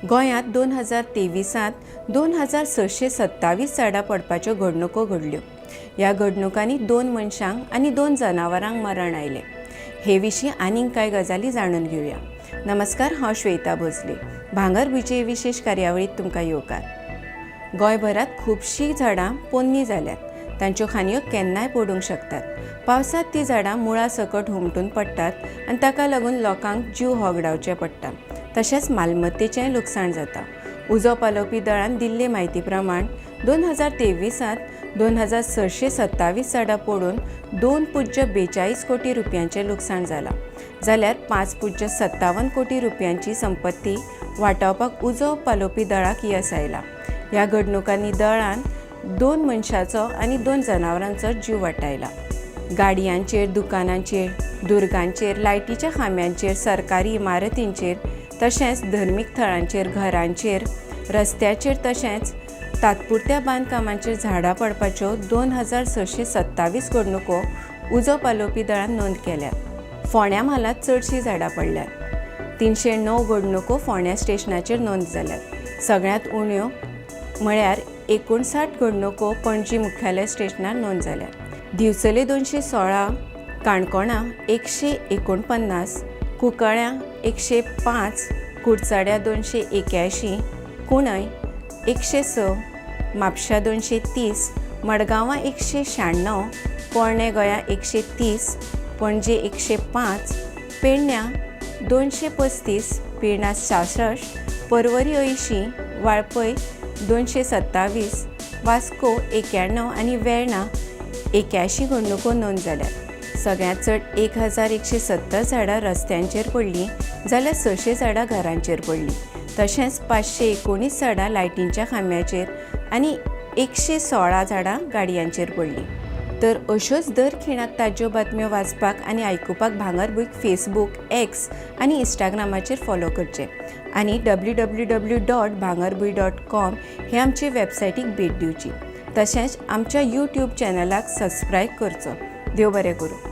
गोंयांत 2023त 2627 झाडां पडपाच्यो घडणुको घडल्यो. ह्या घडणुकांनी 2 मनशांक आनी 2 जनावरांक मरण आयलें. हे विशीं आनीक कांय गजाली जाणून घेवया. नमस्कार, हांव श्वेता भोसले. भांगरभूंयचे विशेश कार्यावळींत तुमकां येवकार. गोंयभरांत खुबशीं झाडां पोन्नी जाल्यात. तांच्यो खांदयो केन्नाय पडूंक शकतात. पावसांत ती झाडां मुळां सकट हुमटून पडटात आनी ताका लागून लोकांक जीव होगडावचे पडटा, तशेंच मालमत्तेचेंय लुकसाण जाता. उजो पालोवपी दळान दिल्ले म्हायती प्रमाण 2023त 2627 झाडां पडून 2.42 कोटी रुपयांचें लुकसाण जालां, जाल्यार 5.57 कोटी रुपयांची संपत्ती वाटावपाक उजो पालोवपी दळाक येस आयलां. ह्या घडणुकांनी दळान 2 मनशाचो आनी 2 जनावरांचो जीव वाटायला. गाडयांचेर, दुकानांचेर, दुर्गांचेर, लायटीच्या खांब्यांचेर, सरकारी इमारतींचेर, तशेंच धर्मीक थळांचेर, घरांचेर, रस्त्याचेर तशेंच तात्पुरत्या बांदकामांचेर झाडां पडपाच्यो 2627 घडणुको उजो पालोवपी दळान नोंद केल्यात. फोंड्या म्हालांत चडशीं झाडां पडल्यात. 309 घडणुको फोंड्या स्टेशनाचेर नोंद जाल्यात. सगळ्यांत उण्यो म्हळ्यार 59 घडणुको पणजी मुख्यालय स्टेशनार नोंद जाल्यात. दिवचले 216, काणकोणा 149, कुंकळ्यां 105, कुडचड्या 281, कुंडय 106, म्हापशा 230, मडगांवां 196, पोरणे गोंया 130, पणजे 105, पेडण्यां 235, पिर्णा 66, परवरी 80, वाळपय 227, वास्को 91 आनी वेर्णा 81 घडणुको नोंद जाल्यात. सगळ्यांत चड 1170 झाडां रस्त्यांचेर पडलीं, जाल्यार 600 झाडां घरांचेर पडलीं. तशेंच 519 झाडां लायटींच्या खांब्याचेर आनी 116 झाडां गाडयांचेर पडलीं. तर अश्योच दर खिणाक ताज्यो बातम्यो वाचपाक आनी आयकुपाक भांगरभूंयक फेसबूक, एक्स आनी इंस्टाग्रामाचेर फॉलो करचें आनी www.bhangarbhuin.com हे आमचे वेबसायटीक भेट दिवची. तशेंच आमच्या यूट्यूब चॅनलाक सबस्क्रायब करचो. देव बरें करूं.